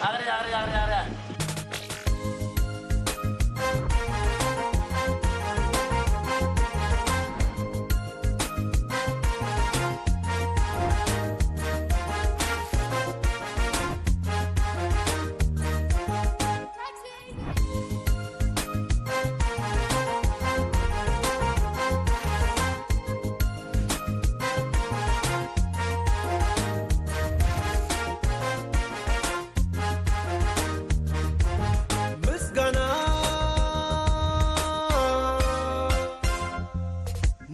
ኣረ፣ ኣረ፣ ኣረ፣ ኣረ። ምስጋና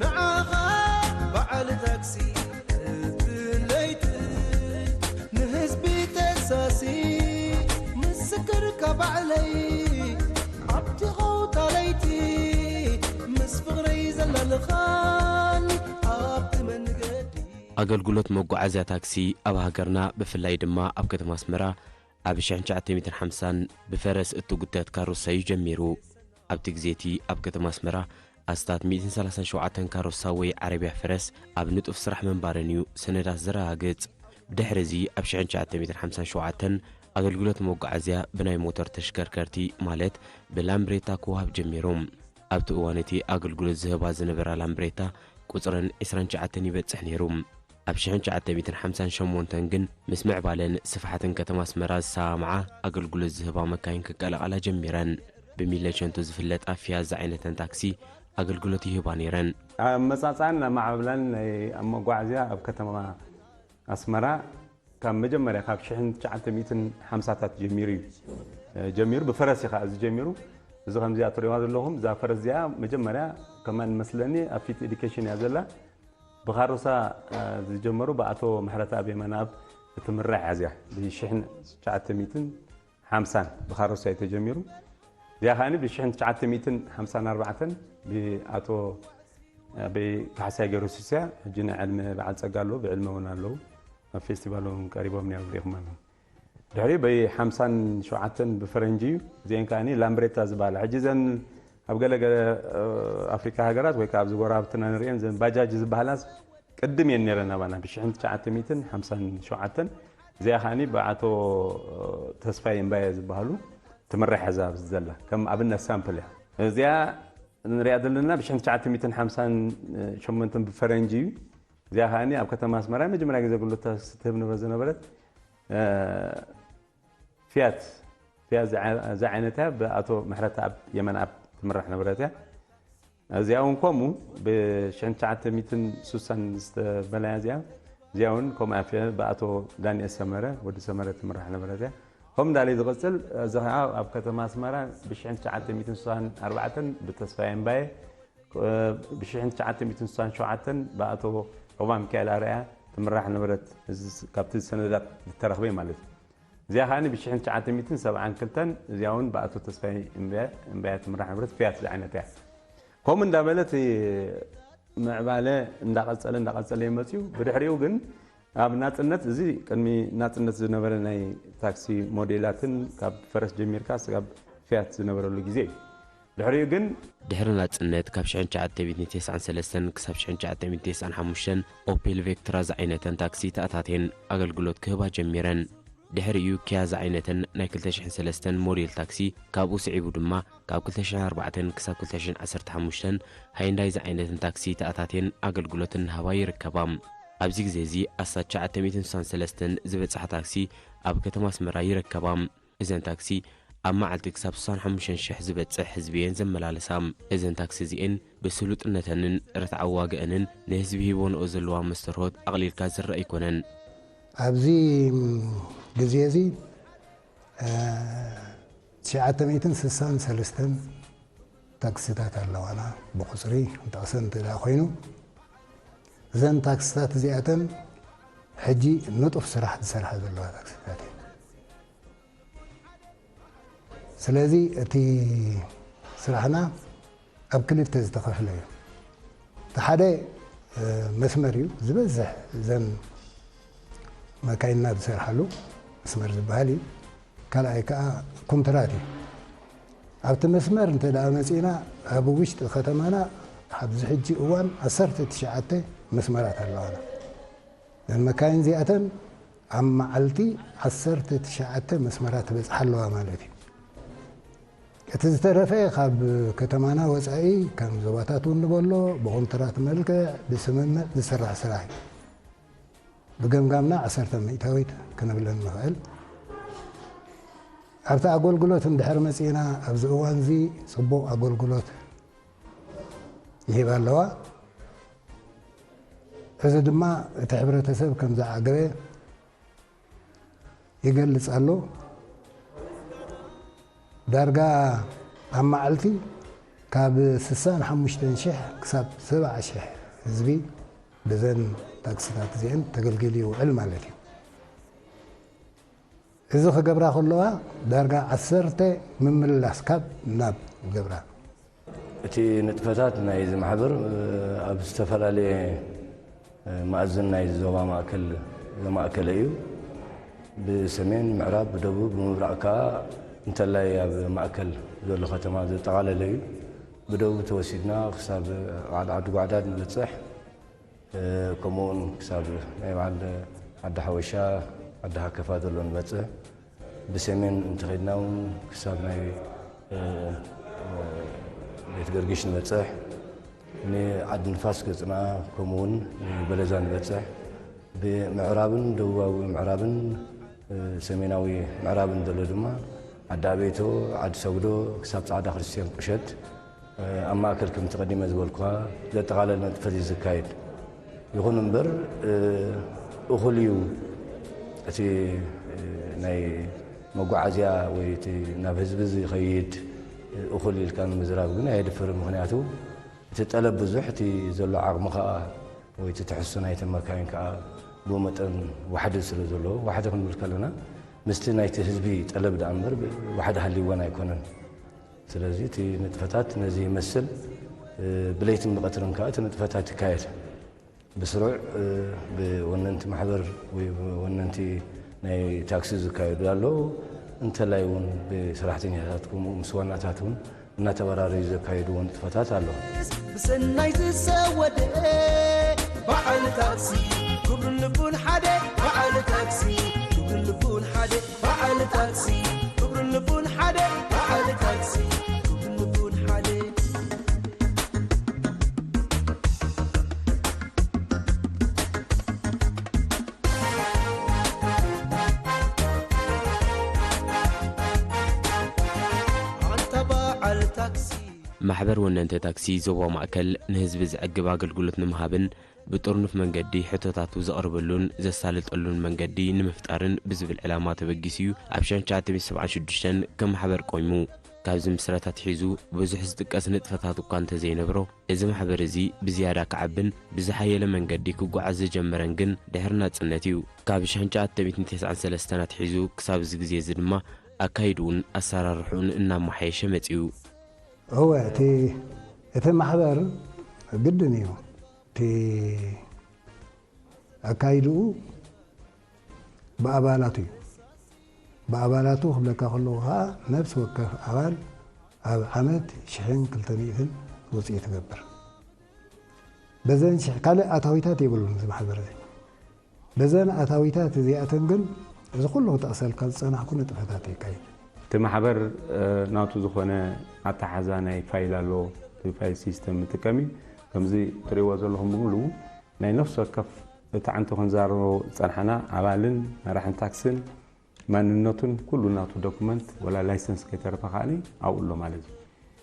ንዓኻ በዓል ታክሲ፣ እቲ ለይቲ ንህዝቢ ተሳሲ፣ ምስክርካ ባዕለይ ኣብቲ ኸውታ ለይቲ፣ ምስ ፍቕረይ ዘላልኻኒ ኣብቲ መንገዲ። ኣገልግሎት መጓዓዝያ ታክሲ ኣብ ሃገርና፣ ብፍላይ ድማ ኣብ ከተማ ኣስመራ፣ ኣብ ሽሕን ትሽዓተ ሚእትን ሓምሳን ብፈረስ እትጉተት ካሮሳ እዩ ጀሚሩ። ኣብቲ ግዜ እቲ ኣብ ከተማ ኣስመራ ኣስታት ሚእትን ሰላሳን ሸውዓተን ካሮሳ ወይ ዓረብያ ፈረስ ኣብ ንጡፍ ስራሕ ምንባረን እዩ ሰነዳት ዘረጋግጽ። ብድሕሪ እዚ ኣብ ሽሕን ትሽዓተ ሚእትን ሓምሳን ሸውዓተን ኣገልግሎት መጓዓዝያ ብናይ ሞተር ተሽከርከርቲ ማለት ብላምብሬታ ክወሃብ ጀሚሩ። ኣብቲ እዋን እቲ ኣገልግሎት ዝህባ ዝነበራ ላምብሬታ ቁጽረን ዕስራን ትሽዓተን ይበጽሕ ነይሩ። ኣብ ሽሕን ትሽዓተ ሚእትን ሓምሳን ሸሞንተን ግን ምስ ምዕባለን ስፍሓትን ከተማ ኣስመራ ዝሰማምዓ ኣገልግሎት ዝህባ መካይን ክቀላቐላ ጀሚረን። ብሚለሸንቶ ዝፍለጣ ፊያዝ ዝዓይነተን ታክሲ ኣገልግሎት ይህባ ነይረን። ኣመጻጽኣን ኣመዓብላን ናይ ኣብ መጓዓዝያ ኣብ ከተማ ኣስመራ ካብ መጀመርያ ካብ ሽሕን ትሽዓተ ሚእትን ሓምሳታት ጀሚሩ እዩ። እ፣ ጀሚሩ ብፈረስ እዩ ከዓ እዚ ጀሚሩ። እዚ ከምዚኣ ትሪእዋ ዘለኹም፣ እዛ ፈረስ እዚኣ መጀመርያ ከማን መስለኒ ኣብ ፊት ኤዱኬሽን እያ ዘላ። ብኻሮሳ፣ እ፣ ዝጀመሩ ብኣቶ ምሕረተኣብ የማነኣብ እትምራሕ እያ እዚኣ። ብሽሕን ትሽዓተ ሚእትን ሓምሳን ብኻሮሳ እዩ ተጀሚሩ። እዚኣ ከኣኒ ብሽሕን ትሽዓተ ሚእትን ሓምሳን ኣርባዕተን ብኣቶ ኣበይ ካሕሳይ ገይሩ ስስያ፣ ሕጂ ናይ ዕልሚ በዓል ጸጋ ኣለዉ፣ ብዕልሚ እውን ኣለዉ። ኣብ ፌስቲቫል እውን ቀሪቦም ነይሮም፣ ርኢኹም ኣለኹም። ድሕሪኡ በይ ሓምሳን ሸውዓተን ብፈረንጂ እዩ። እዚአን ከኣኒ ላምብሬታ ዝበሃላ። ሕጂ እዘን ኣብ ገለ ገለ፣ እ፣ ኣፍሪካ ሃገራት ወይ ከዓ ኣብዚ ጎረባብትና ንሪአን፣ እዘን ባጃጅ ዝበሃላስ ቅድም እየን ነይረን ኣባና፣ ብሽሕን ትሽዓተ ሚእትን ሓምሳን ሸውዓተን። እዚኣ ከኣኒ ብኣቶ ተስፋይ እምባየ ዝበሃሉ ትምራሕ እዛ ኣብዚ ዘላ፣ ከም ኣብነት ሳምፕል እያ። እዚኣ ንሪኣ ዘለና ብሽሕን ትሽዓተ ሚእትን ሓምሳን ሸሞንተን ብፈረንጂ እዩ። እዚኣ ከኣኒ ኣብ ከተማ ኣስመራ መጀመርያ ግዜ ኣገልግሎት ታክሲ ትህብ ንብረት ዝነበረት፣ እ፣ ፊያት፣ ፊያት ዝዓ-፣ ዝዓይነታ ብኣቶ ምሕረተኣብ የማነኣብ ትምራሕ ነበረት እያ። እዚኣ እውን ከምኡ ብሽሕን ትሽዓተ ሚእትን ስሳን ዝተበላያ እዚኣ፣ እዚኣ እውን ከምኡ ኣፍያ ብኣቶ ዳንኤል ሰመረ፣ ወዲ ሰመረ ትምራሕ ነበረት እያ። ከምኡ እንዳለ ዝቕጽል፣ እዚ ኸዓ ኣብ ከተማ ኣስመራ ብሽሕን ትሽዓተ ሚእትን ስሳን ኣርባዕተን ብተስፋዬ እምባየ፣ ብሽሕን ትሽዓተ ሚእትን ስሳን ሸውዓተን ብኣቶ ዑቕባ ሚካኤል ኣርኣያ ትምራሕ ነበረት። እዚ ስ-፣ ካብቲ ሰነዳት ዝተረኽበ ማለት እዩ። እዚኣ ከኣ ብሽሕን ትሽዓተ ሚእትን ሰብዓን ክልተን፣ እዚኣ እውን ብኣቶ ተስፋይ እምበያ፣ እምበያ ትምራሕ ነበረት፣ ፊያት ዝዓይነታ እያ። ከምኡ እንዳበለት ምዕባለ እንዳቐጸለ፣ እንዳቐጸለ እዩ መጺኡ። ብድሕሪኡ ግን ኣብ ናጽነት፣ እዚ ቅድሚ ናጽነት ዝነበረ ናይ ታክሲ ሞዴላትን ካብ ፈረስ ጀሚርካ ስጋብ ፊያት ዝነበረሉ ግዜ እዩ። ድሕሪኡ ግን ድሕሪ ናጽነት፣ ካብ ሽሕን ትሽዓተ ሚእትን ተስዓን ሰለስተን ክሳብ ሽሕን ትሽዓተ ሚእትን ተስዓን ሓሙሽተን፣ ኦፔል ቬክትራ ዝዓይነተን ታክሲ ተኣታትየን ኣገልግሎት ክህባ ጀሚረን። ድሕሪኡ፣ ኪያ ዝዓይነተን ናይ ክልተ ሽሕን ሰለስተን ሞዴል ታክሲ፣ ካብኡ ስዒቡ ድማ ካብ ክልተ ሽሕን ኣርባዕተን ክሳብ ክልተ ሽሕን ዓሰርተ ሓሙሽተን፣ ሃይንዳይ ዝዓይነተን ታክሲ ተኣታትየን ኣገልግሎት እናሃባ ይርከባ። ኣብዚ ግዜ እዚ፣ ኣስታት ትሽዓተ ሚእትን ስሳን ሰለስተን ዝበጽሓ ታክሲ ኣብ ከተማ ኣስመራ ይርከባ። እዘን ታክሲ ኣብ መዓልቲ ክሳብ ስሳን ሓሙሽተን ሽሕ ዝበጽሕ ህዝቢ እየን ዘመላልሳ። እዘን ታክሲ እዚኤን ብስሉጥነተንን ርትዓዊ ዋጋኣንን ንህዝቢ ሂቦንኦ ዘለዋ መስተርሆት ኣቕሊልካ ዝረኣ ኣይኮነን። ኣብዚ ግዜ እዚ፣ እ፣ ትሽዓተ ሚእትን ስሳን ሰለስተን ታክሲታት ኣለዋና፣ ብቁጽሪ ንጠቕሰን እንተ ደኣ ኮይኑ፣ እዘን ታክሲታት እዚኣተን ሕጂ ንጡፍ ስራሕ ዝሰርሓ ዘለዋ ታክሲታት እየን። ስለዚ እቲ ስራሕና ኣብ ክልተ ዝተኸፍለ እዩ። እቲ ሓደ፣ እ፣ መስመር እዩ። ዝበዝሕ እዘን መካይንና ዝሰርሓሉ መስመር ዝበሃል እዩ። ካልኣይ ከኣ ኮንትራት እዩ። ኣብቲ መስመር እንተ ደኣ መጺእና፣ ኣብ ውሽጢ ከተማና ኣብዚ ሕጂ እዋን ዓሰርተ ትሽዓተ መስመራት ኣለዋና። እዘን መካይን እዚኣተን ኣብ መዓልቲ ዓሰርተ ትሽዓተ መስመራት ትበጽሕ ኣለዋ ማለት እዩ። እቲ ዝተረፈ ካብ ከተማና ወጻኢ ከም ዞባታት እውን ንበሎ ብኮንትራት መልክዕ ብስምምዕ ዝስራሕ ስራሕ እዩ። ብገምጋምና ዓሰርተ ሚእታዊት ክንብለን ንኽእል። ኣብቲ ኣገልግሎት እንድሕር መጺእና ኣብዚ እዋን እዚ ጽቡቕ ኣገልግሎት ይህባ ኣለዋ። እዚ ድማ እቲ ሕብረተሰብ ከም ዝዓገበ ይገልጽ ኣሎ። ዳርጋ ኣብ መዓልቲ ካብ ስሳን ሓሙሽተን ሽሕ ክሳብ ሰብዓ ሽሕ ህዝቢ ብዘን ታክስታት እዚአን ተገልጊሉ ይውዕል ማለት እዩ። እዚ ክገብራ ከለዋ ዳርጋ ዓሰርተ ምምልላስ ካብ ናብ ገብራ። እቲ ንጥፈታት ናይዚ ማሕበር ኣብ ዝተፈላለየ መኣዝን ናይ ዞባ ማእከል ዘማእከለ እዩ። ብሰሜን፣ ምዕራብ፣ ብደቡብ፣ ብምብራቕ ከኣ እንተላይ ኣብ ማእከል ዘሎ ከተማ ዘጠቓለለ እዩ። ብደቡብ ተወሲድና ክሳብ ዓድ ዓዲ ጓዕዳድ ንበጽሕ። ከምኡውን ክሳብ ናይ በዓል ዓዲ ሓወሻ፣ ዓዲ ሃከፋ ዘሎ ንበጽሕ። ብሰሜን እንተኸድና እውን ክሳብ ናይ ቤት ገርጊሽ ንበጽሕ። ንዓዲ ንፋስ ገጽና ከምኡውን ንበለዛ ንበጽሕ። ብምዕራብን ደቡባዊ ምዕራብን ሰሜናዊ ምዕራብን ዘሎ ድማ ዓዲ ኣቤቶ፣ ዓዲ ሰጉዶ ክሳብ ጻዕዳ ክርስትያን ቁሸት ኣብ ማእከል ከምቲ ቀዲመ ዝበልኩኻ ዘጠቓለለ ንጥፈት እዩ ዝካየድ። ይኹን እምበር እኹል እዩ እቲ ናይ መጓዓዝያ ወይ እቲ ናብ ህዝቢ ዝኸይድ እኹል ኢልካ ንምዝራብ ግን ኣየድፍርን። ምኽንያቱ እቲ ጠለብ ብዙሕ፣ እቲ ዘሎ ዓቕሚ ከኣ ወይ እቲ ትሕዝቶ ናይተን መካይን ከኣ ብኡ መጠን ዋሕዲ ስለ ዘለዎ፣ ዋሕዲ ክንብል ከለና ምስቲ ናይቲ ህዝቢ ጠለብ ደኣ እምበር ዋሕዲ ሃልይወን ኣይኮነን። ስለዚ እቲ ንጥፈታት ነዚ ይመስል። ብለይትን ብቐትርን ከኣ እቲ ንጥፈታት ይካየድ። ብስሩዕ ብወነንቲ ማሕበር ወይ ብወነንቲ ናይ ታክሲ ዝካየዱ ኣለዉ። እንተላይ እውን ብሰራሕተኛታት ከምኡ ምስ ዋናታት እውን እናተበራረዩ ዘካየድዎ ንጥፈታት ኣሎ። ብሰናይ ዝሰወደ በዓል ታክሲ፣ ክብርን ልቡን ሓደ በዓል ታክሲ፣ ክብርን ልቡን ሓደ በዓል ታክሲ፣ ክብርን ልቡን ሓደ በዓል ታክሲ፣ ክብርን ልቡን ሓደ። ኣንታ በዓል ታክሲ። ማሕበር ወነንተ ታክሲ ዞባ ማእከል ንህዝቢ ዘዕግብ ኣገልግሎት ንምሃብን ብጥርኑፍ መንገዲ ሕቶታቱ ዘቕርበሉን ዘሳልጠሉን መንገዲ ንምፍጣርን ብዝብል ዕላማ ተበጊሱ እዩ ኣብ ሸንቻ ኣተሚት ሰብዓን ሽዱሽተን ከም ማሕበር ቆይሙ። ካብዚ ምስረታ ኣትሒዙ ብዙሕ ዝጥቀስ ንጥፈታት እኳ እንተዘይነብሮ፣ እዚ ማሕበር እዚ ብዝያዳ ክዓብን ብዝሓየለ መንገዲ ክጓዓዝ ዝጀመረን ግን ድሕሪ ናጽነት እዩ። ካብ ሸንቻ ኣተሚት ተስዓን ሰለስተን ኣትሒዙ ክሳብ እዚ ግዜ እዚ ድማ ኣካይድኡን ኣሰራርሕኡን እናመሓየሸ መጺኡ። እወ፣ እቲ፣ እቲ ማሕበር ግድን እዩ። እቲ ኣካይድኡ ብኣባላቱ እዩ። ብኣባላቱ ክብለካ ከለኹ ኸዓ ነፍሲ ወከፍ ኣባል ኣብ ዓመት ሽሕን ክልተ ሚእትን ውፅኢት ይገብር። በዘን ሽሕ ካልእ ኣታዊታት የብሉን እዚ ማሕበር እዚ። በዘን ኣታዊታት እዚኣተን ግን እዚ ኩሉ ክጠቕሰልካ ዝጸናሕኩ ንጥፈታት የካይድ። እቲ ማሕበር፣ እ፣ ናቱ ዝኾነ ኣተሓዛ ናይ ፋይል ኣለዎ። እቲ ፋይል ሲስተም ይጥቀም እዩ። ከምዚ ትርእይዎ ዘለኹም ብምሉኡ ናይ ነፍሲ ወከፍ እቲ ዓንቱ ክንዛረቦ ዝጸናሕና ኣባልን መራሕን ታክስን ማንነቱን ኩሉ ናቱ ዶኩመንት ወላ ላይሰንስ ከይተረፈ ከኣኒ ኣብኡ ኣሎ ማለት እዩ።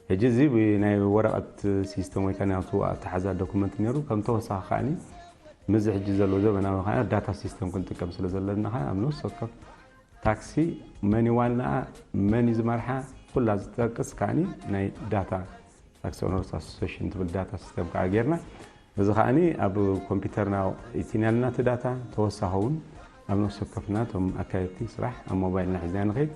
ሕጂ እዚ ብናይ ወረቐት ሲስተም ወይ ከኣ ናቱ ኣተሓዛ ዶኩመንት ነይሩ። ከም ተወሳኺ ከኣኒ ምስዚ ሕጂ ዘሎ ዘበናዊ ከኣ ዳታ ሲስተም ክንጥቀም ስለ ዘለና ከኣ ኣብ ነፍሲ ወከፍ ታክሲ መን እዩ ዋናኣ፣ መን እዩ ዝመርሓ፣ ኩላ ዝጠቅስ ከኣኒ ናይ ዳታ ታክሲ ኦነርስ ኣሶሲሽን ትብል ዳታ ሲስተም ከኣ ጌርና። እዚ ከኣኒ ኣብ ኮምፒውተርና ይቲንያልና እቲ ዳታ፣ ተወሳኺ እውን ኣብ ነፍሲ ወከፍና እቶም ኣካየድቲ ስራሕ ኣብ ሞባይልና ሒዝና ንኸይድ።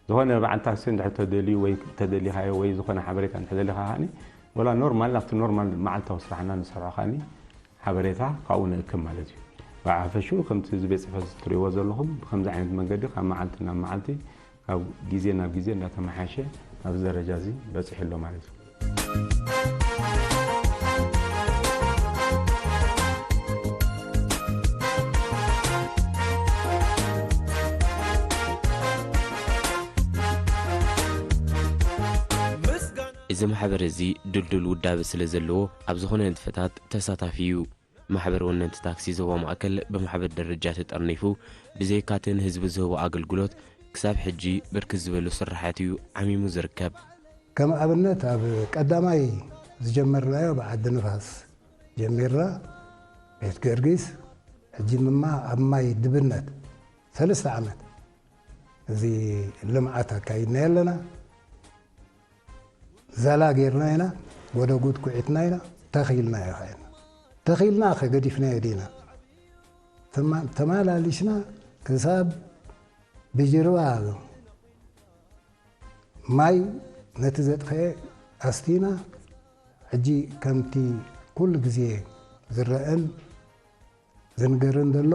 ዝኾነ በዓል ታክሲ እንድሕር ተደልዩ ወይ ተደሊኻዮ ወይ ዝኾነ ሓበሬታ እንድሕር ደሊኻ ከኣኒ፣ ወላ ኖርማል ኣብቲ ኖርማል መዓልታዊ ስራሕና ንሰርሖ ከኣኒ ሓበሬታ ካብኡ ንእክብ ማለት እዩ። ብሓፈሽኡ ከምቲ እዚ ቤት ጽሕፈት እትርእይዎ ዘለኹም ብከምዚ ዓይነት መንገዲ ካብ መዓልቲ ናብ መዓልቲ ካብ ግዜ ናብ ግዜ እንዳተመሓየሸ ኣብዚ ደረጃ እዚ በጺሑ ኣሎ ማለት እዩ። እዚ ማሕበር እዚ ድልዱል ውዳበ ስለ ዘለዎ፣ ኣብ ዝኾነ ንጥፈታት ተሳታፊ እዩ። ማሕበር ወነንቲ ታክሲ ዞባ ማእከል ብማሕበር ደረጃ ተጠርኒፉ፣ ብዘይካ'ቲ ንህዝቢ ዝህቦ ኣገልግሎት፣ ክሳብ ሕጂ ብርክት ዝበሉ ስራሓት እዩ ዓሚሙ ዝርከብ። ከም ኣብነት፣ ኣብ ቀዳማይ ዝጀመርናዮ ብዓዲ ንፋስ ጀሚርና፣ ቤት ጊዮርጊስ፣ ሕጂ ድማ ኣብ ማይ ድብነት ሰለስተ ዓመት እዚ ልምዓት ኣካይድና ኣለና። ዛላ ጌርና ኢና፣ ጎደጉድ ኩዒትና ኢና፣ ተኺልና ኢና። ተኺልና ከ ገዲፍናዮ ዲና? ተማ-፣ ተማላሊስና ክሳብ ብጅርባ ማይ ነቲ ዘጥፈኤ ኣስቲና። ሕጂ ከምቲ ኩሉ ግዜ ዝረአን ዝንገርን ዘሎ፣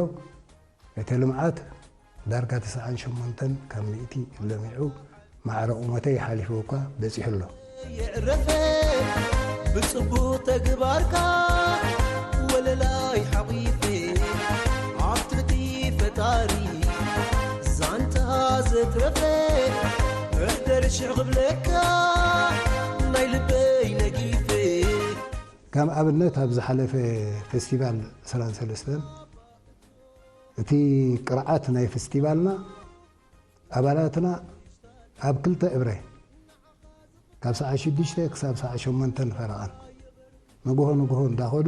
እቲ ልምዓት ዳርጋ ተስዓን ሸሞንተን ካብ ሚእቲ ለሚዑ፣ ማዕረ ቁመተይ ሓሊፉ እኳ በጺሑ ኣሎ። የዕረፈ ብጽቡቕ ተግባርካ፣ ወለላይ ሓቒፈ ኣብ ትሕቲ ፈጣሪ ዛንታ ዘትረፈ፣ እሕደር ሽሕ ክብለካ ናይ ልበይ ነጊፈ። ከም ኣብነት፣ ኣብ ዝሓለፈ ፌስቲቫል ዕስራን ሰለስተን፣ እቲ ቅርዓት ናይ ፌስቲቫልና፣ ኣባላትና ኣብ ክልተ እብረ፣ ካብ ሰዓት ሽዱሽተ ክሳብ ሰዓት ሸሞንተ ፈረቓን፣ ንግሆ ንግሆ እንዳኸዱ፣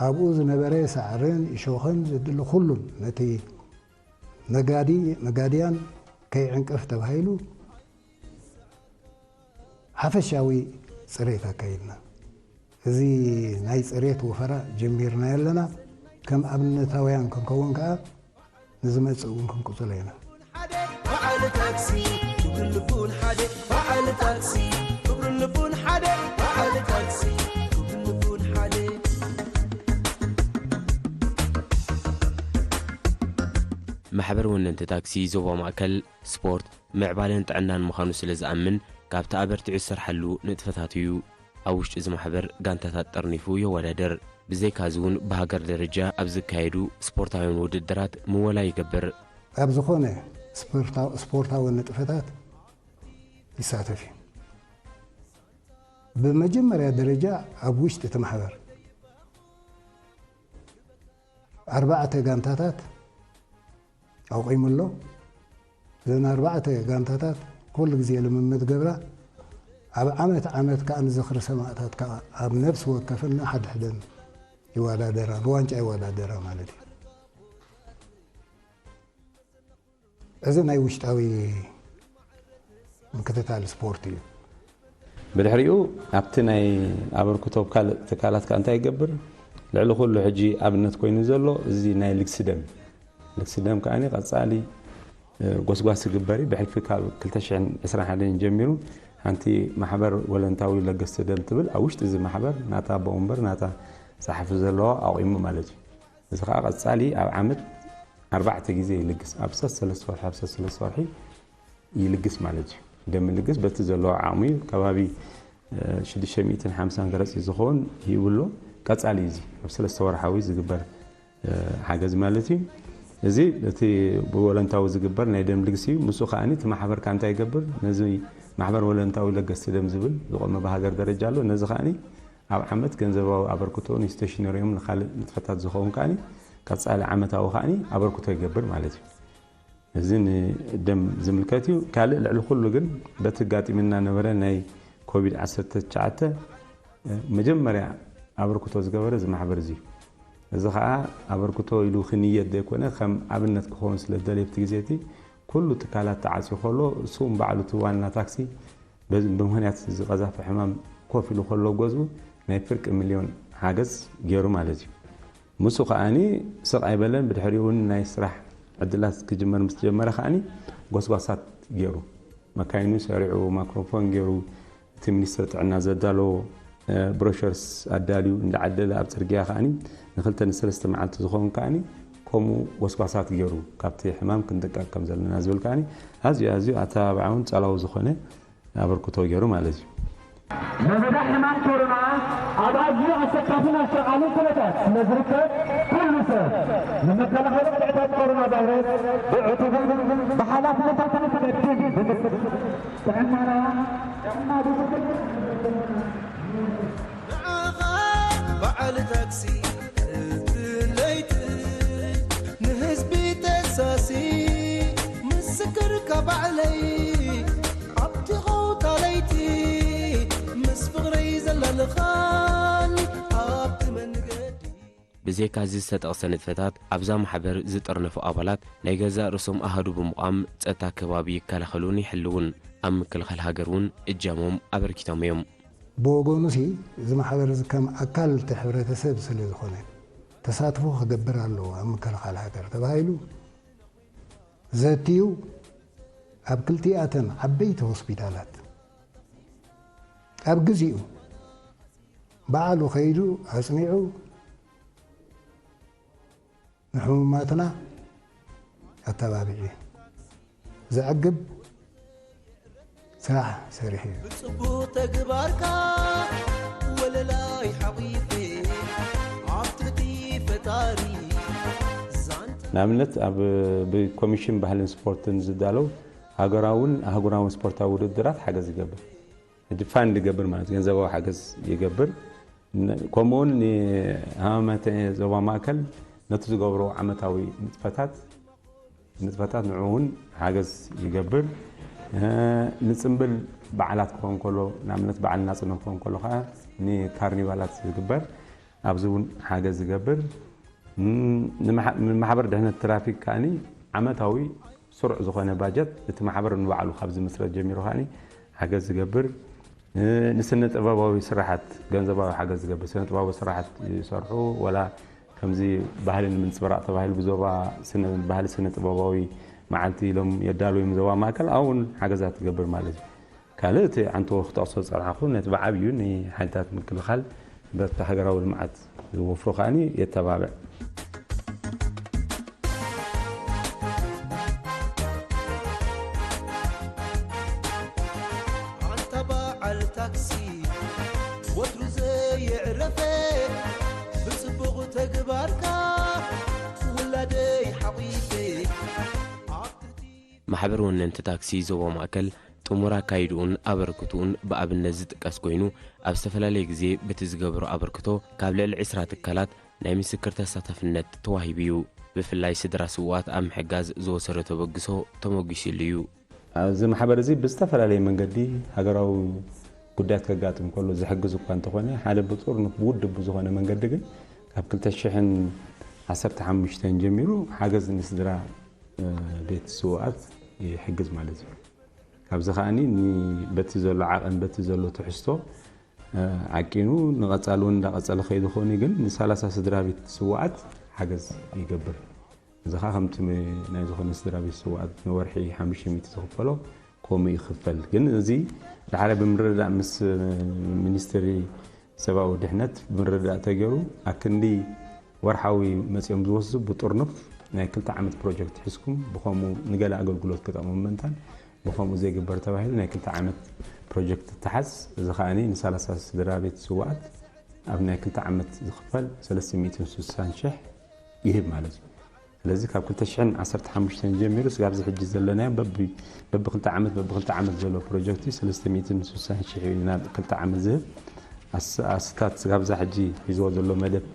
ኣብኡ ዝነበረ ሳዕርን እሾኽን ዘድሊ ኩሉን፣ ነቲ ነጋዲ-፣ ነጋድያን ከይዕንቅፍ ተባሂሉ፣ ሓፈሻዊ ጽሬት ኣካይድና። እዚ ናይ ጽሬት ወፈራ ጀሚርና ኣለና። ከም ኣብነታውያን ክንከውን ከኣ፣ ንዝመጽእ እውን ክንቅጽሎ ኢና። ሓደ በዓል ታክሲ፣ ክብርን ልቡን ሓደ። በዓል ታክሲ፣ ክብርን ልቡን ሓደ። በዓል ታክሲ፣ ክብርን ልቡን ሓደ። ማሕበር ወነንቲ ታክሲ ዞባ ማእከል፣ ስፖርት ምዕባለን ጥዕናን ምዃኑ ስለ ዝኣምን፣ ካብቲ ኣበርቲዑ ዝሰርሓሉ ንጥፈታት እዩ። ኣብ ውሽጢ እዚ ማሕበር ጋንታታት ጠርኒፉ የወዳድር። ብዘይካዚ እውን ብሃገር ደረጃ ኣብ ዝካየዱ ስፖርታውያን ውድድራት ምወላ ይገብር። ኣብ ዝኾነ ስፖርታ-፣ ስፖርታዊ ንጥፈታት ይሳተፍ እዩ። ብመጀመርያ ደረጃ ኣብ ውሽጢ እቲ ማሕበር ኣርባዕተ ጋንታታት ኣቑሙ ኣሎ። እዘን ኣርባዕተ ጋንታታት ኩሉ ግዜ ልምምድ ገብራ። ኣብ ዓመት ዓመት ከኣ ንዝኽሪ ሰማእታት ከኣ ኣብ ነፍሲ ወከፈን ንሓድሕደን ይወዳደራ፣ ንዋንጫ ይወዳደራ ማለት እዩ። እዚ ናይ ውሽጣዊ ምክትታል ስፖርት እዩ። ብድሕሪኡ ኣብቲ ናይ ኣበርክቶ ኣብ ካልእ ትካላት ከኣ እንታይ ይገብር? ልዕሊ ኩሉ ሕጂ ኣብነት ኮይኑ ዘሎ እዚ ናይ ልግሲ ደም። ልግሲ ደም ከኣ ቀጻሊ፣ እ፣ ጎስጓስ ይግበር እዩ። ብሕልፊ ካብ ክልተ ሽሕን ዕስራን ሓደን ጀሚሩ ሓንቲ ማሕበር ወለንታዊ ለገስቲ ደም ትብል ኣብ ውሽጢ እዚ ማሕበር ናታ ኣቦ ወንበር ናታ ጸሓፊ ዘለዋ ኣቑሙ ማለት እዩ። እዚ ከኣ ቀጻሊ ኣብ ዓመት ኣርባዕተ ግዜ ይልግስ። ኣብ ሰለስተ ወርሒ፣ ኣብ ሰለስተ ወርሒ ይልግስ ማለት እዩ። ደም ይልግስ በቲ ዘለዎ ዓቕሚ እዩ። ከባቢ፣ እ፣ ሽዱሽተ ሚእትን ሓምሳን ገረጽ ዝኸውን ሂቡ ኣሎ። ቀጻሊ እዩ እዚ ኣብ ሰለስተ ወርሓዊ ዝግበር፣ እ፣ ሓገዝ ማለት እዩ። እዚ እቲ ብወለንታዊ ዝግበር ናይ ደም ልግሲ እዩ። ምስኡ ከኣኒ እቲ ማሕበር ከኣ እንታይ ይገብር? ነዚ ማሕበር ወለንታዊ ለገስቲ ደም ዝብል ዝቆመ ብሃገር ደረጃ ኣሎ። ነዚ ከኣኒ ኣብ ዓመት ገንዘባዊ ኣበርክቶ ንስቴሽነሪኦም ንኻልእ ንጥፈታት ዝኸውን ከኣኒ ቀጻሊ ዓመታዊ ከኣኒ ኣበርክቶ ይገብር ማለት እዩ። እዚ ንደም ዝምልከት እዩ። ካልእ ልዕሊ ኩሉ ግን በቲ ኣጋጢምና ነበረ ናይ ኮቪድ ዓሰርተ ትሽዓተ መጀመርያ ኣበርክቶ ዝገበረ እዚ ማሕበር እዚ እዩ። እዚ ኸኣ ኣበርክቶ ኢሉ ክንየት ዘይኮነ ከም ኣብነት ክኸውን ስለ ዝደለየ ኣብቲ ግዜ እቲ ኩሉ ትካላት ተዓጽዩ ከሎ እሱ እውን ባዕሉ እቲ ዋና ታክሲ በዚ ብምኽንያት እዚ ቀዛፊ ሕማም ኮፍ ኢሉ ከሎ ኣብ ገዝኡ ናይ ፍርቂ ሚልዮን ሓገዝ ገይሩ ማለት እዩ። ምስኡ ከኣኒ ስቕ ኣይበለን። ብድሕሪኡ እውን ናይ ስራሕ ዕድላት ክጅመር ምስ ጀመረ ከኣኒ ጎስጓሳት ገይሩ፣ መካይኑ ሰሪዑ፣ ማክሮፎን ገይሩ፣ እቲ ሚኒስትሪ ጥዕና ዘዳለዎ፣ እ፣ ብሮሸርስ ኣዳልዩ እንዳዓደለ ኣብ ጽርግያ ከኣኒ ንክልተ ንሰለስተ መዓልቲ ዝኸውን ከኣኒ ከምኡ ጎስጓሳት ገይሩ ካብቲ ሕማም ክንድቀቅ ከም ዘለና ዝብል ከኣኒ ኣዝዩ ኣዝዩ ኣተባባዓውን ጸላዊ ዝኾነ ኣበርክቶ ገይሩ ማለት እዩ። ለበዳ ሕማም ኮሮና ኣብ ኣዝዩ ኣሰካፊን ኣሻቓልን ኩነታት ስለ ዝርከብ፣ ኩሉ ሰብ ንመከላኸሊ ቅጥዕታት ኮሮና ቫይረስ ብዕቱብን ብሓላፍነታትን ክገድም ብምክር ጥዕናና ንዓኻ በዓል ታክሲ እቲ ለይቲ ንህዝቢ ተሳሲ ምስክርካ ባዕለይ ኣብቲ ኸውታ ለይቲ ምስ ፍቕረይ ዘላልኻን ኣብቲ መንገዲ። ብዘይካ እዚ ዝተጠቕሰ ንጥፈታት ኣብዛ ማሕበር ዝጥርነፉ ኣባላት ናይ ገዛእ ርእሶም ኣሃዱ ብምቋም ጸጥታ ከባቢ ይከላኸሉን ይሕልውን፣ ኣብ ምክልኻል ሃገር እውን እጃሞም ኣበርኪቶም እዮም። ብወገኑ ሲ እዚ ማሕበር እዚ ከም ኣካል እቲ ሕብረተሰብ ስለ ዝኾነ ተሳትፎ ክገብር ኣለዎ ኣብ ምክልኻል ሃገር ተባሂሉ ዘትዩ ኣብ ክልቲኣተን ዓበይቲ ሆስፒታላት ኣብ ግዚኡ ባዕሉ ከይዱ ኣጽኒዑ ንሕሙማትና ኣተባቢዑ ዘዕግብ ስራሕ ሰሪሑ እዩ። ብጽቡቕ ተግባርካ ወለላይ ሓቒፈ ኣብ ትሕቲ ፈጣሪ ዛንታ ንኣብነት ኣብ ብኮሚሽን ባህልን ስፖርትን ዝዳለው ሃገራውን ኣህጉራውን ስፖርታዊ ውድድራት ሓገዝ ይገብር። ሕጂ ፋንድ ይገብር ማለት ገንዘባዊ ሓገዝ ይገብር። ን- ከምኡውን ንሃማማተ ዞባ ማእከል ነቲ ዝገብሮ ዓመታዊ ንጥፈታት ንጥፈታት ንዕኡ እውን ሓገዝ ይገብር። እ፣ ንጽምብል በዓላት ክኸውን ከሎ ንኣብነት በዓል ናጽነት ክኸውን ከሎ ከዓ ንካርኒቫላት ዝግበር ኣብዚ እውን ሓገዝ ዝገብር። ም፣ ንማሕ- ንማሕበር ድሕነት ትራፊክ ከኣኒ ዓመታዊ ስሩዕ ዝኾነ ባጀት እቲ ማሕበር ንባዕሉ ካብ ዝምስረት ጀሚሩ ከኣኒ ሓገዝ ዝገብር። እ፣ ንስነ ጥበባዊ ስራሓት ገንዘባዊ ሓገዝ ዝገብር ስነ ጥበባዊ ስራሓት ይሰርሑ ወላ ከምዚ ባህሊ ንምንፅብራቕ ተባሂሉ ብዞባ ስነ ባህሊ ስነ ጥበባዊ መዓልቲ ኢሎም የዳልዎም ዞባ ማእከል ኣብኡ እውን ሓገዛት ትገብር ማለት እዩ። ካልእ እቲ ዓንቶ ክጠቕሶ ዝፀናሕኩ ነቲ ብዓብዩ ንሓይልታት ምክልኻል በቲ ሃገራዊ ልምዓት ዝወፍሮ ከኣኒ የተባብዕ። ኣንታ በዓል ታክሲ ወትሩ ዘየዕረፈ ብጽቡቕ ተግባርካ ውላደይ ሓቒፈ ኣብ ትሕቲ ማሕበር ወነንቲ ታክሲ ዞባ ማእከል ጥሙር ኣካይድኡን ኣበርክትኡን ብኣብነት ዝጥቀስ ኮይኑ ኣብ ዝተፈላለየ ግዜ በቲ ዝገብሮ ኣበርክቶ ካብ ልዕሊ ዕስራ ትካላት ናይ ምስክር ተሳታፍነት ተዋሂቡ እዩ። ብፍላይ ስድራ ስውኣት ኣብ ምሕጋዝ ዝወሰዶ ተበግሶ ተሞጊስሉ እዩ። ኣብዚ ማሕበር እዚ ብዝተፈላለየ መንገዲ ሃገራዊ ጉዳያት ከጋጥም ከሎ ዝሕግዝ እኳ እንተኾነ ሓደ ብጥርኑፍ ብውድብ ብዝኾነ መንገዲ ግን ካብ ክልተ ሽሕን ዓሰርተ ሓሙሽተን ጀሚሩ ሓገዝ ንስድራ ቤት ስውኣት ይሕግዝ ማለት እዩ። ካብዚ ከኣኒ በቲ ዘሎ ዓቐን በቲ ዘሎ ትሕዝቶ ዓቂኑ ንቐፃሊ እውን እንዳቐፀለ ከይዱ ኮይኑ ግን ንሰላሳ ስድራ ቤት ስውኣት ሓገዝ ይገብር። እዚ ከዓ ከምቲ ናይ ዝኾነ ስድራ ቤት ስውኣት ንወርሒ ሓሙሽተ ሚእቲ ዝኽፈሎ ከምኡ ይኽፈል። ግን እዚ ዳሕራይ ብምርድዳእ ምስ ሚኒስትሪ ሰብኣዊ ድሕነት ብምርድዳእ ተገይሩ ኣክንዲ ወርሓዊ መፂኦም ዝወስዱ ብጥርኑፍ ናይ ክልተ ዓመት ፕሮጀክት ሒዝኩም ብኸምኡ ንገለ ኣገልግሎት ክጠቕሙ ምእንታን ብኸምኡ ዘይግበር ተባሂሉ ናይ ክልተ ዓመት ፕሮጀክት ተሓዝ። እዚ ከዓኒ ንሰላሳ ስድራ ቤት ስውኣት ኣብ ናይ ክልተ ዓመት ዝኽፈል ሰለስተ ሚእትን ስሳን ሽሕ ይህብ ማለት እዩ። ስለዚ ካብ ክልተ ሽሕን ዓሰርተ ሓሙሽተን ጀሚሩ ስጋብ እዚ ሕጂ ዘለናዮ በቢ በቢ ክልተ ዓመት በቢ ክልተ ዓመት ዘሎ ፕሮጀክት እዩ። ሰለስተ ሚእትን ስሳን ሽሕ እዩ ናብ ክልተ ዓመት ዝህብ። ኣስ- ኣስታት ስጋብ እዛ ሕጂ ሒዝዎ ዘሎ መደብ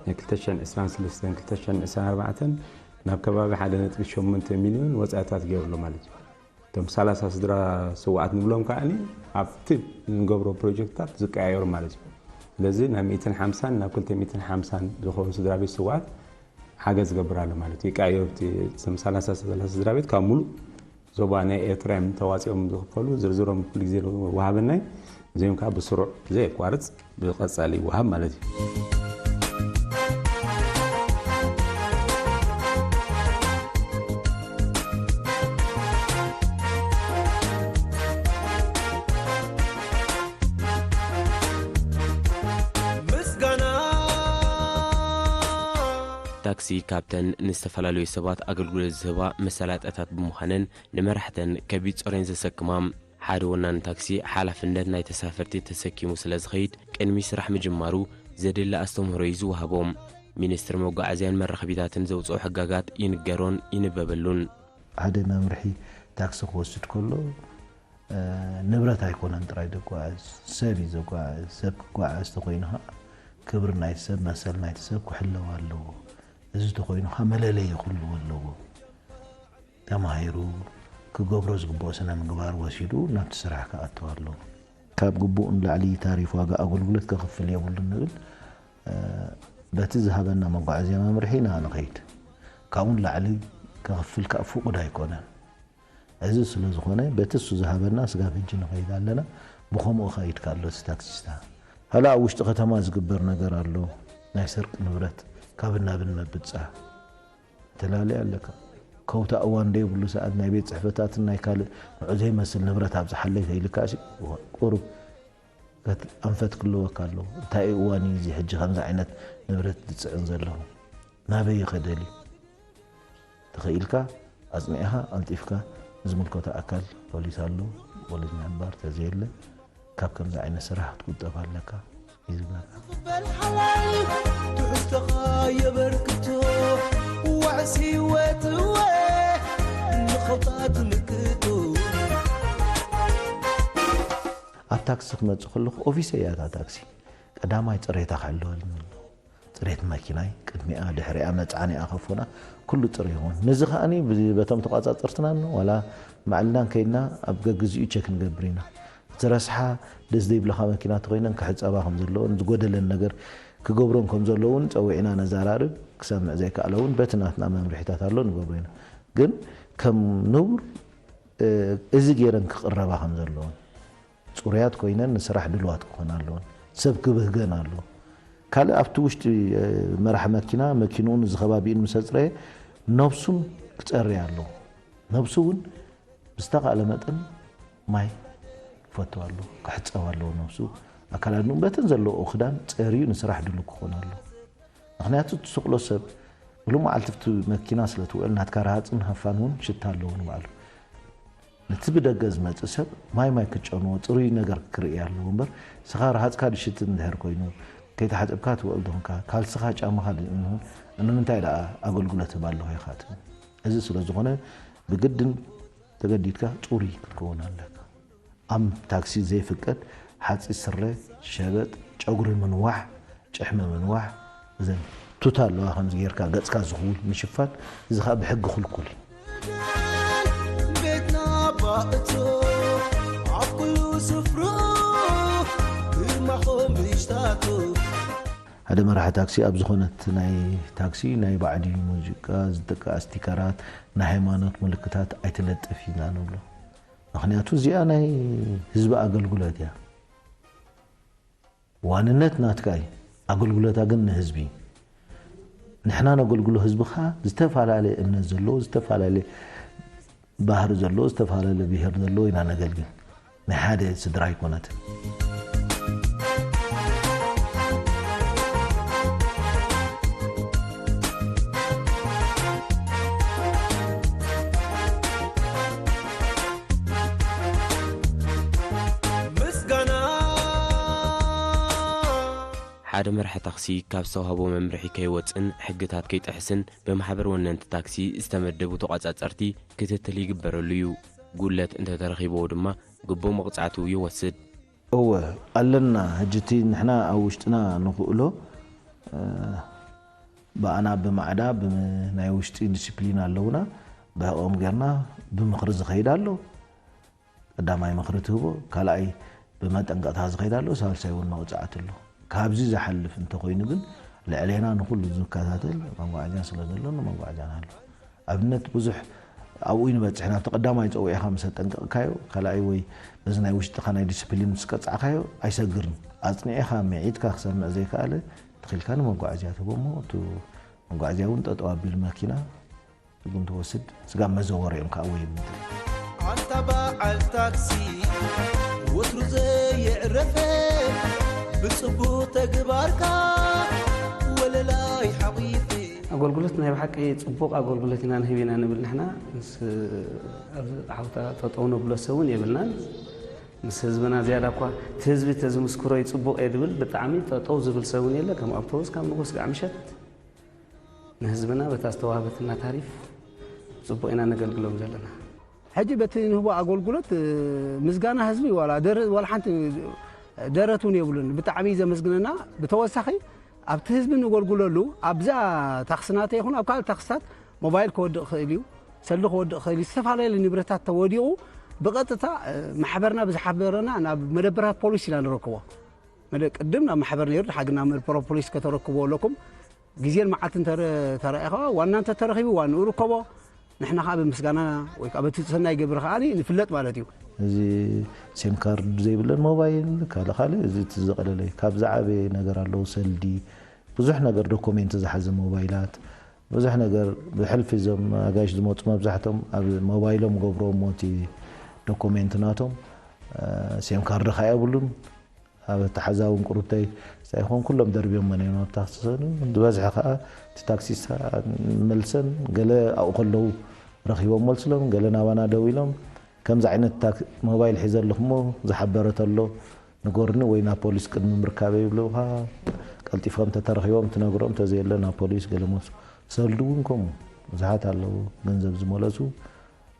ናይ ክልተ ሽሕን ዕስራን ሰለስተን ክልተ ሽሕን ዕስራን ኣርባዕተን ናብ ከባቢ ሓደ ነጥቢ ሸሞንተ ሚልዮን ወፃኢታት ገይሩ ኣሎ ማለት እዩ። እቶም ሰላሳ ስድራ ስውኣት ንብሎም ከዓኒ ኣብቲ ንገብሮ ፕሮጀክትታት ዝቀያየሩ ማለት እዩ። ስለዚ ናብ ሚእትን ሓምሳን ናብ ክልተ ሚእትን ሓምሳን ዝኾኑ ስድራ ቤት ስውኣት ሓገዝ ዝገብር ኣሎ ማለት እዩ። ይቀያየሩ እቲ እቶም ሰላሳ ሰላሳ ስድራ ቤት ካብ ሙሉእ ዞባ ናይ ኤርትራ እዮም ተዋፂኦም ዝኽፈሉ ዝርዝሮም ኩሉ ግዜ ወሃበናይ እዚኦም ከዓ ብስሩዕ ዘየቋርፅ ብቐፃሊ ይወሃብ ማለት እዩ። ምስጋና ታክሲ ካብተን ንዝተፈላለዩ ሰባት ኣገልግሎት ዝህባ መሰላጠታት ብምዃነን ንመራሕተን ከቢድ ጾሬን ዘሰክማ ሓደ ወናኒ ታክሲ ሓላፍነት ናይ ተሳፈርቲ ተሰኪሙ ስለ ዝኸይድ ቅድሚ ስራሕ ምጅማሩ ዘድሊ ኣስተምህሮ እዩ ዝወሃቦም። ሚኒስትሪ መጓዓዝያን መራኸቢታትን ዘውፅኦ ሕጋጋት ይንገሮን ይንበበሉን። ሓደ መምርሒ ታክሲ ክወስድ ከሎ ንብረት ኣይኮነን ጥራይ ዘጓዓዝ፣ ሰብ እዩ ዘጓዓዝ። ሰብ ክጓዓዝ ተኾይኑ ኸዓ ክብሪ ናይ ሰብ፣ መሰል ናይቲ ሰብ ክሕለው ኣለዎ። እዚ ተኾይኑ ኸዓ መለለዪ ክህልዎ ኣለዎ። ተማሂሩ ክገብሮ ዝግብኦ ስነ ምግባር ወሲዱ ናብቲ ስራሕ ክኣቱ ኣለዎ። ካብ ግቡእ ንላዕሊ ታሪፍ ዋጋ ኣገልግሎት ከኽፍል የብሉን ንብል። በቲ ዝሃበና መጓዓዝያ መምርሒ ኢና ንኸይድ። ካብኡ ንላዕሊ ከኽፍል ከዓ ፍቑድ ኣይኮነን። እዚ ስለ ዝኾነ በቲ እሱ ዝሃበና ስጋብ ሕጂ ንኸይድ ኣለና። ብኸምኡ ኸይድ ኣሎ እቲ ታክሲስታ። ካልእ ኣብ ውሽጢ ከተማ ዝግበር ነገር ኣሎ። ናይ ሰርቂ ንብረት ካብን ናብን ምብጻሕ። ተላልያ ኣለካ። ከውታ እዋን ደይብሉ ሰዓት ናይ ቤት ጽሕፈታትን ናይ ካልእ ንዑ ዘይመስል ንብረት ኣብዝሓለይ ተይልካ ሲ ቁሩብ ከት-፣ ኣንፈት ክልወካ ኣሎ። እንታይ እዩ እዋን እዩ እዚ ሕጂ ከምዚ ዓይነት ንብረት ዝጽዕን ዘለኹ? ናበይ ይኸደል እዩ? ተኸኢልካ ኣጽኒዕኻ ኣልጢፍካ ንዝምልከቶ ኣካል ፖሊስ ኣሎ፣ ፖሊስ ምሕባር ተዘየለ ካብ ከምዚ ዓይነት ስራሕ ክትቁጠብ ኣለካ እዩ ዝብለካ። ዝቕበል ሓላል ትሕዝቶኻ የበርክቶ፣ ዋዕሲ ወትወ ንኸውታ ትምክቶ። ኣብ ታክሲ ክመጽእ ከለኹ ኦፊሰ እያ እታ ታክሲ። ቀዳማይ ጽሬታ ክሕልወልኒ ኣለዎ። ጽሬት መኪናይ፣ ቅድሚኣ፣ ድሕሪኣ፣ መጽዓኒኣ፣ ከፎና፣ ኩሉ ጽሩይ ይኹን። ነዚ ከኣኒ ብ-፣ በቶም ተቋጻጸርትናን ዋላ ባዕልናን ከይድና ኣብ ገግዚኡ ቸክ ንገብር ኢና። ዝረስሓ ደስ ዘይብለኻ መኪና ተኾይነን ክሕጸባ ከም ዘለወን፣ ዝጎደለን ነገር ክገብሮን ከም ዘለውን ጸዊዕና ነዛራርብ። ክሰምዕ ዘይከኣለ እውን በቲ ናትና መምርሒታት ኣሎ ንገብሮ ኢና። ግን ከም ንቡር፣ እ፣ እዚ ገይረን ክቕረባ ከም ዘለወን፣ ጽሩያት ኮይነን ንስራሕ ድልዋት ክኾና ኣለወን። ሰብ ክብህገን ኣለዎ። ካልእ ኣብቲ ውሽጢ፣ እ፣ መራሕ መኪና፣ መኪንኡን እዚ ከባቢኡን ምስ ኣጽረየ፣ ነብሱን ክጸሪ ኣለዎ። ነብሱ እውን ብዝተኻእለ መጠን ማይ ክፈቱ ኣለዎ፣ ክሕጸብ ኣለዎ ነብሱ። ኣካል ኣድንኡ በተን ዘለዎ ክዳን ጸርዩ ንስራሕ ድሉው ክኾን ኣለዎ። ምኽንያቱ እቲ ስቕሎ ሰብ ሙሉእ መዓልቲ ኣብቲ መኪና ስለ ትውዕል ናትካ ረሃጽን ሃፋን እውን ሽታ ኣለዎ ንባዕሉ። ነቲ ብደገ ዝመጽእ ሰብ ማይ ማይ ክትጨንዎ ጽሩይ ነገር ክርኢ ኣለዎ እምበር፣ ንስኻ ረሃጽካ ድሽቲ እንድሕር ኮይኑ፣ ከይተሓጸብካ ትውዕል ዶ ኾንካ፣ ካልስኻ ጫማኻ ድ-፣ ንምንታይ ደኣ ኣገልግሎት ህብ ኣለኹ ኢኻ ትብል? እዚ ስለ ዝኾነ ብግድን ተገዲድካ ጽሩይ ክትከውን ኣለካ። ኣብ ታክሲ ዘይፍቀድ ሓጺር ስረ፣ ሸበጥ፣ ጨጉሪ ምንዋሕ፣ ጭሕሚ ምንዋሕ፣ እዘን ቱታ ኣለዋ ከምዚ ጌርካ ገጽካ ዝኽውል ምሽፋን፣ እዚ ኸኣ ብሕጊ ክልኩል እዩ። ቤትና ባእቶ ኣብ ኩሉ ስፍሩ ግርማኹም ብሽታቱ። ሓደ መራሒ ታክሲ ኣብ ዝኾነት ናይ ታክሲ ናይ ባዕዲ ሙዚቃ ዝጥቃ ስቲከራት፣ ናይ ሃይማኖት ምልክታት ኣይትለጥፍ ኢና ንብሎ። ምኽንያቱ እዚኣ ናይ ህዝቢ ኣገልግሎት እያ። ዋንነት ናትካ እዩ፣ ኣገልግሎታ ግን ንህዝቢ እዩ። ንሕና ነገልግሎ ህዝቢ ኸኣ ዝተፈላለየ እምነት ዘለዎ፣ ዝተፈላለየ ባህሪ ዘለዎ፣ ዝተፈላለየ ብሄር ዘለዎ ኢና ነገልግል። ናይ ሓደ ስድራ ኣይኮነትን። ምስጋና። ሓደ መራሒ ታክሲ ካብ ዝተዋህቦ መምርሒ ከይወጽእን ሕግታት ከይጥሕስን ብማሕበር ወነንቲ ታክሲ ዝተመደቡ ተቋጻጸርቲ ክትትል ይግበረሉ እዩ። ጉድለት እንተተረኺብዎ ድማ ግቡእ መቕጻዕቱ ይወስድ። እወ፣ ኣለና። ሕጂ እቲ ንሕና ኣብ ውሽጥና ንኽእሎ፣ እ፣ ብኣና ብማዕዳ ብ-፣ ናይ ውሽጢ ዲሲፕሊን ኣለውና። ብሕቖም ጌርና ብምኽሪ ዝኸይድ ኣሎ። ቀዳማይ ምኽሪ ትህቦ፣ ካልኣይ ብመጠንቀቕታ ዝኸይድ ኣሎ፣ ሳልሳይ እውን መቕጻዕቲ ኣሎ። ካብዚ ዝሓልፍ እንተኾይኑ ግን ልዕሌና ንኹሉ ዝከታተል መጓዓዝያ ስለ ዘሎ ንመጓዓዝያ ንሃሉ። ኣብነት ብዙሕ ኣብኡ ይንበጽሕ፣ ናብቲ ቀዳማይ ጸዊዕኻ ምስ ኣጠንቀቕካዮ፣ ካልኣይ ወይ በዚ ናይ ውሽጥኻ ናይ ዲስፕሊን ምስ ቀጻዕካዮ ኣይሰግርን። ኣጽኒዕኻ፣ ምዒድካ ክሰምዕ ዘይከኣለ፣ ተኺልካ ንመጓዓዝያ ትህቦ እሞ፣ እቱ መጓዓዝያ እውን ጠጠው ኣቢሉ መኪና ትርጉም ትወስድ። ስጋብ መዘወሪኦም ከዓ ወይ ምድሪ። ኣንታ በዓል ታክሲ፣ ወትሩ ዘየዕረፈ፣ ብጽቡቕ ተግባርካ ወለላይ ሓቒፈ። ኣገልግሎት ናይ ብሓቂ ጽቡቕ ኣገልግሎት ኢና ንህብ ኢና ንብል ንሕና። ምስ፣ ኣብዚ ሓውታ ጠጠው ነብሎ ሰብ እውን የብልናን። ምስ ህዝብና ዝያዳ እኳ እቲ ህዝቢ ተዝምስክሮ እዩ ጽቡቕ እየ ዝብል፣ ብጣዕሚ ጠጠው ዝብል ሰብ እውን የለ። ከም ኣውቶቡስ ካብ ንጉስ ጋዕ ምሸት ንህዝብና በታ ዝተዋህበትና ታሪፍ ጽቡቕ ኢና ነገልግሎም ዘለና። ሕጂ በቲ ንህቦ ኣገልግሎት ምስጋና ህዝቢ ዋላ ሓንቲ ደረት እውን የብሉን። ብጣዕሚ ዘመስግነና። ብተወሳኺ ኣብቲ ህዝቢ ንገልግለሉ ኣብዛ ታክስናተ ይኹን ኣብ ካልእ ታክስታት ሞባይል ክወድቕ ክእል እዩ፣ ሰልዲ ክወድቕ ክእል እዩ። ዝተፈላለዩ ንብረታት ተወዲቑ ብቐጥታ ማሕበርና ብዝሓበረና ናብ መደበራት ፖሊስ ኢና ንረክቦ። ቅድም ናብ ማሕበር ነይሩ፣ ድሓር ናብ መደበራት ፖሊስ ከተረክቦ ኣለኩም። ግዜን መዓልትን ተረኣኸ ዋና እንተተረኺቡ ዋንኡ ርከቦ። ንሕና ከዓ ብምስጋና ወይ ከዓ በቲ ሰናይ ግብሪ ከዓ ንፍለጥ ማለት እዩ። እዚ ሴም ካርድ ዘይብለን ሞባይል ካልእ ካልእ እዚ እቲ ዝቐለለ እዩ። ካብ ዝዓበየ ነገር ኣለዉ ሰልዲ ብዙሕ ነገር ዶኮሜንት ዝሓዘ ሞባይላት ብዙሕ ነገር ብሕልፊ እዞም ኣጋይሽ ዝመፁ መብዛሕቶም ኣብ ሞባይሎም ገብሮም ሞቲ ዶኮሜንት ናቶም ሴም ካርድ ከዓ የብሉን። ኣብ ኣተሓዛውን ቁሩብተይ ሳይኾን ኩሎም ደርብዮም መን እዮም ኣብታ ክስሰዱ ዝበዝሐ ከዓ እቲ ታክሲስታ መልሰን ገለ ኣብኡ ከለዉ ረኺቦም መልስሎም ገለ ናባና ደው ኢሎም ከምዚ ዓይነት ሞባይል ሒዘ ኣለኹሞ ዝሓበረ ተሎ ንጎርኒ ወይ ናብ ፖሊስ ቅድሚ ምርካበ ይብሉኻ ቀልጢፎም ተተረኺቦም ትነግሮም ተዘየለ ናብ ፖሊስ ገለ መልሱ ሰልዱ እውን ከምኡ ብዙሓት ኣለዉ ገንዘብ ዝመለሱ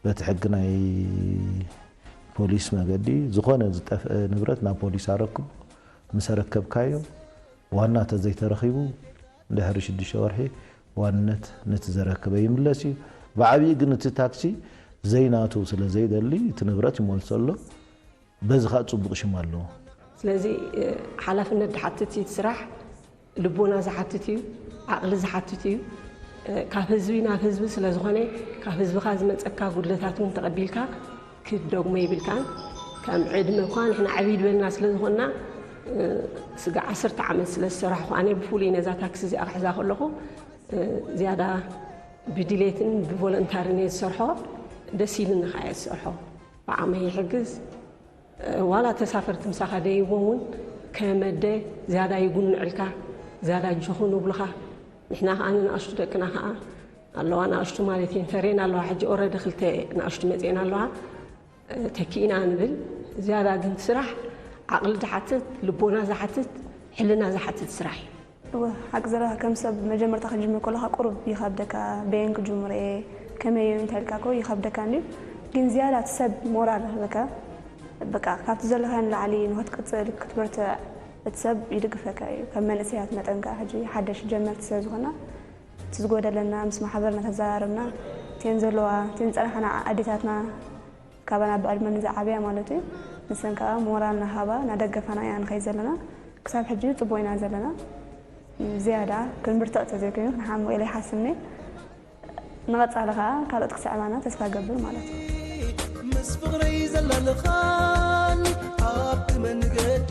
በቲ ሕጊ ናይ ፖሊስ መገዲ ዝኾነ ዝጠፍአ ንብረት ናብ ፖሊስ ኣረክቡ። ምስ ኣረከብካዮ ዋና ተዘይተረኺቡ ድሕሪ ሽዱሽተ ወርሒ ዋንነት ነቲ ዘረከበ ይምለስ እዩ። ብዓብዪ ግን እቲ ታክሲ ዘይናቱ ስለ ዘይደሊ እቲ ንብረት ይመልሶ ኣሎ። በዚ ከዓ ፅቡቕ ሽም ኣለዎ። ስለዚ ሓላፍነት ዝሓትት እዩ እቲ ስራሕ። ልቦና ዝሓትት እዩ፣ ዓቕሊ ዝሓትት እዩ። ካብ ህዝቢ ናብ ህዝቢ ስለ ዝኾነ ካብ ህዝብኻ ዝመፀካ ጉድለታት እውን ተቐቢልካ ክትደግሞ የብልካን። ከም ዕድመ እኳ ንሕና ዕብይ ዝበልና ስለ ዝኾንና ስጋ ዓሰርተ ዓመት ስለ ዝሰራሕኹ ኣነ ብፍሉይ ነዛ ታክሲ እዚኣ ክሕዛ ከለኹ ዝያዳ ብድሌትን ብቮለንታርን እየ ዝሰርሖ። ደስ ኢሉኒ ከዓ እየ ዝሰርሖ። ብዓቕመይ ይሕግዝ። ዋላ ተሳፈርቲ ምሳኻ ደይቦም እውን ከመደ ዝያዳ ይጉንዕልካ ዝያዳ ጅኹን ይብሉኻ። ንሕና ከዓ ንንኣሽቱ ደቅና ከዓ ኣለዋ ንኣሽቱ ማለት እየን ተሬን ኣለዋ ሕጂ ኦረዲ ክልተ ንኣሽቱ መፅኤን ኣለዋ ተኪእና ንብል ዝያዳ ግን ስራሕ ዓቕሊ ዝሓትት ልቦና ዝሓትት ሕልና ዝሓትት ስራሕ እዩ። እወ ሓቂ ዘለካ ከም ሰብ መጀመርታ ክትጅምር ከለካ ቁሩብ ይከብደካ በየን ክጅምሮ እየ ከመይ እዩ እንተልካ ኮ ይከብደካ እንድዩ ግን ዝያዳ እቲ ሰብ ሞራል ይህበካ በቃ ካብቲ ዘለካዮ ንላዕሊ ንክትቅፅል ክትበርትዕ እቲ ሰብ ይድግፈካ እዩ ከም መንእሰያት መጠን ከዓ ሕጂ ሓደሽ ጀመርቲ ስለ ዝኮና እቲ ዝጎደለና ምስ ማሕበርና ተዘራረብና እተን ዘለዋ እተን ዝፀናሕና ኣዴታትና ካባና ብዕድመ ንዝዓብያ ማለት እዩ። ንሰን ከዓ ሞራል ናሃባ ናደገፋና ኢና ንኸይድ ዘለና። ክሳብ ሕጂ ፅቡቕ ኢና ዘለና። ዝያዳ ክንብርትዕ ተዘይኮይኑ ክንሓምቕ ኢለ ይሓስብ እኔ። ንቐፃሊ ከዓ ካልኦት ክስዕማና ተስፋ ገብር ማለት እዩ። ምስ ፍቕረይ ዘላልኻኒ ኣብቲ መንገዲ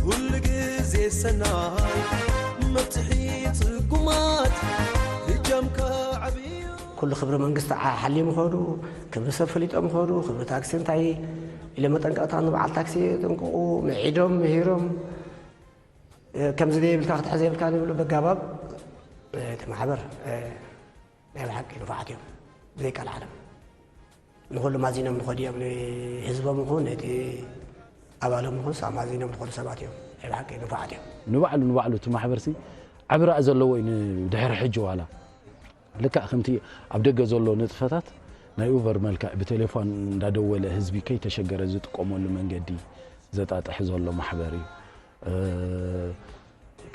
ኩሉ ግዜ ሰናይ መብፅሒ ፅጉማት እጃምካ ዓብዩ። ኩሉ ክብሪ መንግስቲ ሓልዩ ምኸዱ፣ ክብሪ ሰብ ፈሊጦም ምኸዱ፣ ክብሪ ታክሲ እንታይ ኢለ መጠንቀቕታ ንበዓል ታክሲ የጥንቅቑ፣ ምዒዶም ምሂሮም ከምዚ ዘይብልካ ክትሕዘ የብልካ ንብሉ በጋባብ እቲ ማሕበር ናይ ብሓቂ ንፉዓት እዮም ብዘይ ቃል ዓለም። ንኹሉ ማዚኖም ንኸዱ እዮም ንህዝቦም ይኹን ነቲ ኣባሎም ይኹን ሳ ማዚኖም ንኸዱ ሰባት እዮም ናይ ብሓቂ ንፉዓት እዮም። ንባዕሉ ንባዕሉ እቲ ማሕበር ሲ ዓቢ ራኢ ዘለዎ እዩ ንድሕሪ ሕጂ ዋላ ልክዕ ከምቲ ኣብ ደገ ዘሎ ንጥፈታት ናይ ኡቨር መልክዕ ብቴሌፎን እንዳደወለ ህዝቢ ከይተሸገረ ዝጥቀመሉ መንገዲ ዘጣጥሕ ዘሎ ማሕበር እዩ።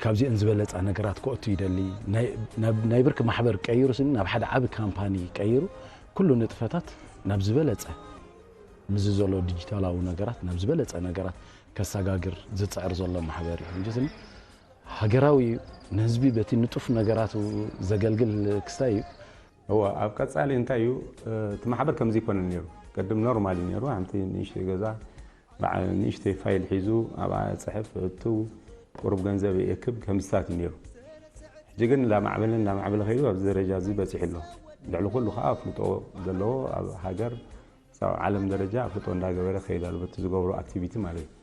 ካብዚአን ዝበለፃ ነገራት ክኦቱ ይደሊ ናይ ብርኪ ማሕበር ቀይሩ ስኒ ናብ ሓደ ዓቢ ካምፓኒ ቀይሩ ኩሉ ንጥፈታት ናብ ዝበለፀ ምዚ ዘሎ ዲጂታላዊ ነገራት ናብ ዝበለፀ ነገራት ከሰጋግር ዝፅዕር ዘሎ ማሕበር እዩ እንጂ ስኒ ሃገራዊ እዩ ንህዝቢ በቲ ንጡፍ ነገራቱ ዘገልግል ክስታይ እዩ። እወ ኣብ ቀፃሊ እንታይ እዩ እቲ ማሕበር ከምዚ ይኮነን ነይሩ ቅድም ኖርማል እዩ ነይሩ ሓንቲ ንእሽተይ ገዛ በዓል ንእሽተይ ፋይል ሒዙ ኣብኣ ጽሕፍ እትው ቁሩብ ገንዘብ የእክብ ከምዝታት እዩ ነይሩ። ሕጂ ግን እንዳማዕበለ እንዳማዕበለ ከይዱ ኣብዚ ደረጃ እዚ በጺሑ ኣሎ። ልዕሊ ኩሉ ከዓ ኣፍልጦ ዘለዎ ኣብ ሃገር ክሳብ ዓለም ደረጃ ኣፍልጦ እንዳገበረ ከይድ ኣሎ በቲ ዝገብሮ ኣክቲቪቲ ማለት እዩ።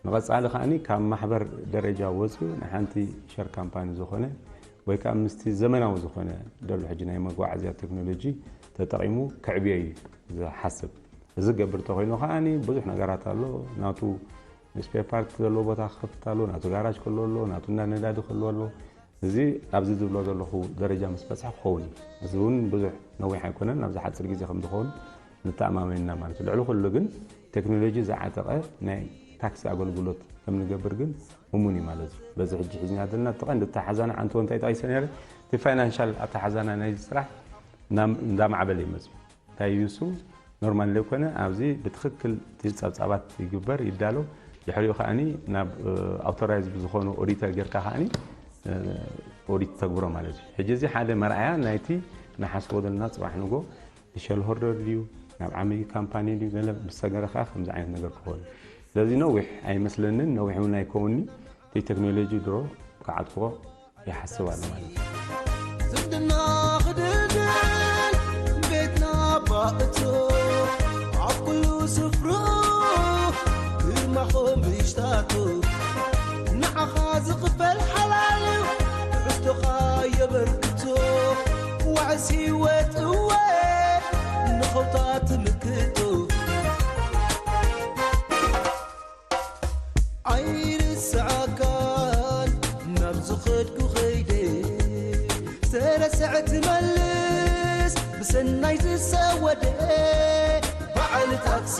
ንቐጻሊ ከዓኒ ካብ ማሕበር ደረጃ ወጺኡ ንሓንቲ ሸር ካምፓኒ ዝኾነ ወይ ከዓ ምስቲ ዘመናዊ ዝኾነ ደሎ ሕጂ ናይ መጓዓዝያ ቴክኖሎጂ ተጠቒሙ ከዕብዮ እዩ ዝሓስብ። እዚ ክገብር ተኮይኑ ከዓኒ ብዙሕ ነገራት ኣሎ ናቱ ስፔር ፓርት ዘለዎ ቦታ ክኸፍት ኣሎ ናቱ ጋራጅ ክህልዎ ኣሎ ናቱ እንዳ ነዳዲ ክህልዎ ኣሎ እዚ ኣብዚ ዝብሎ ዘለኹ ደረጃ ምስ በፅሐ ክኸውን እዩ። እዚ እውን ብዙሕ ነዊሕ ኣይኮነን፣ ኣብዚ ሓፂር ግዜ ከም ዝኸውን ንተኣማመን ኢና ማለት እዩ። ልዕሊ ኩሉ ግን ቴክኖሎጂ ዝዓጠቐ ናይ ታክሲ ኣገልግሎት ከም ንገብር ግን እሙን እዩ ማለት እዩ። በዚ ሕጂ ሒዝና ዘለና እቲ ቀንዲ ኣተሓዛና ዓንቶ እንታይ ጠቒሰ ነይረ፣ እቲ ፋይናንሻል ኣተሓዛና ናይ ስራሕ እንዳማዕበለ ይመፅእ። እንታይ እዩ እሱ? ኖርማል ዘይኮነ ኣብዚ ብትኽክል እቲ ፀብፃባት ይግበር ይዳሎ። ድሕሪኡ ከዓኒ ናብ ኣውቶራይዝ ብዝኾኑ ኦዲተር ጌርካ ከዓኒ ኦዲት ተግብሮ ማለት እዩ። ሕጂ እዚ ሓደ መርኣያ ናይቲ ንሓስቦ ዘለና ፅባሕ ንጎ ንሸል ሆርደር ድዩ ናብ ዓመይ ካምፓኒ ድዩ ገለ ምስ ሰገረ ከዓ ከምዚ ዓይነት ነገር ክኸውን እዩ። ስለዚ ነዊሕ ኣይመስለንን፣ ነዊሕ እውን ኣይከውንኒ። እቲ ቴክኖሎጂ ድሮ ክዓጥፍኦ ይሓስብ ኣሎ ማለት እዩ። ዝምድና ክድልድል ቤትና ባእቶ ኣብ ኩሉ ስፍሩ ግርማኹም ብሽታቱ ንዓኻ ዝቕበል ሓላል እዩ ትሕዝቶኻ የበርክቶ ዋዕሲ ወጥወ ንኸውታ ትምክቶ ኣይርስዓካን ናብ ዝኸድኩ ኸይደ ዝተረስዐ ትመልስ ብሰናይ ዝሰወደ በዓል ታክሲ